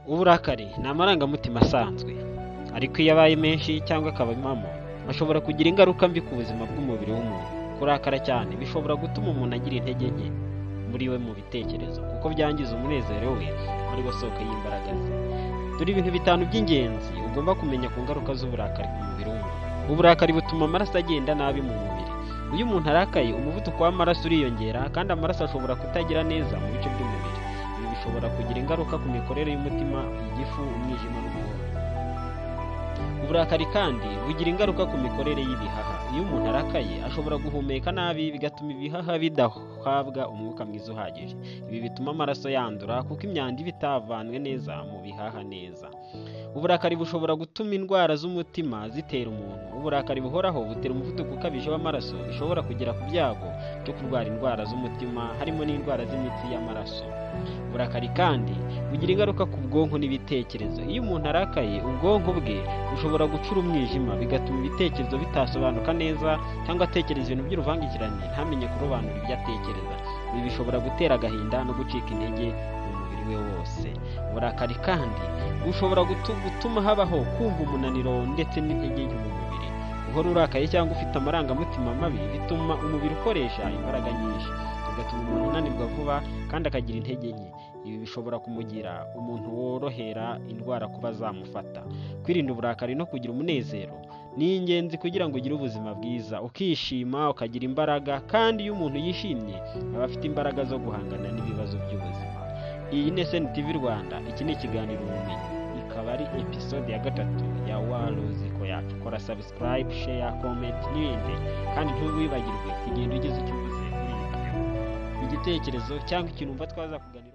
Uburakari ni amarangamutima asanzwe, ariko iyo abaye menshi cyangwa akaba impamo, ashobora kugira ingaruka mbi ku buzima bw'umubiri w'umuntu. Kurakara cyane bishobora gutuma umuntu agira intege nke muri we mu bitekerezo, kuko byangiza umunezero we ari wo soko y'imbaraga ze. Dore ibintu bitanu by'ingenzi ugomba kumenya ku ngaruka z'uburakari ku mubiri w'umuntu. Uburakari butuma amaraso agenda nabi mu mubiri. Iyo umuntu arakaye, umuvuduko w'amaraso uriyongera kandi amaraso ashobora kutagera neza mu bice by'umubiri. Ibi bishobora kugira ingaruka ku mikorere y'umutima, igifu, umwijima n'ubwonko. Uburakari kandi bugira ingaruka ku mikorere y'ibihaha. Iyo umuntu arakaye, ashobora guhumeka nabi, bigatuma ibihaha bidahabwa umwuka mwiza uhagije. Ibi bituma amaraso yandura kuko imyanda iba itavanwe neza mu bihaha neza. Uburakari bushobora gutuma indwara z'umutima zitera umuntu. Uburakari buhoraho butera umuvuduko ukabije w'amaraso, bishobora kugera ku byago byo kurwara indwara z'umutima, harimo n'indwara z'imitsi y'amaraso. Uburakari kandi bugira ingaruka ku bwonko n'ibitekerezo. Iyo umuntu arakaye, ubwonko bwe bushobora gucura umwijima, bigatuma ibitekerezo bitasobanuka neza cyangwa atekereza ibintu by'uruvangitirane, ntamenye kurobanura ibyo atekereza. Ibi bishobora gutera agahinda no gucika intege mu mubiri we wose. Uburakari kandi bushobora gutuma habaho kumva umunaniro ndetse n'intege nke mu mubiri. Guhora urakaye cyangwa ufite amarangamutima mabi bituma umubiri ukoresha imbaraga nyinshi, bigatuma umuntu ananirwa vuba kandi akagira intege nke. Ibi bishobora kumugira umuntu worohera indwara kuba zamufata. Kwirinda uburakari no kugira umunezero ni ingenzi kugira ngo ugire ubuzima bwiza, ukishima, ukagira imbaraga. Kandi iyo umuntu yishimye, aba afite imbaraga zo guhangana n'ibibazo by'ubuzima. Iyi ni SNTV Rwanda, iki ni ikiganiro Ubumenyi, ikaba ari episode ya gatatu ya Waruziko yacu. Kora subscribe, share, comment n'ibindi, kandi ntiwibagirwe kugenda ugize icyo uvuze kuri iyi video, igitekerezo cyangwa ikintu wumva twaza kuganira.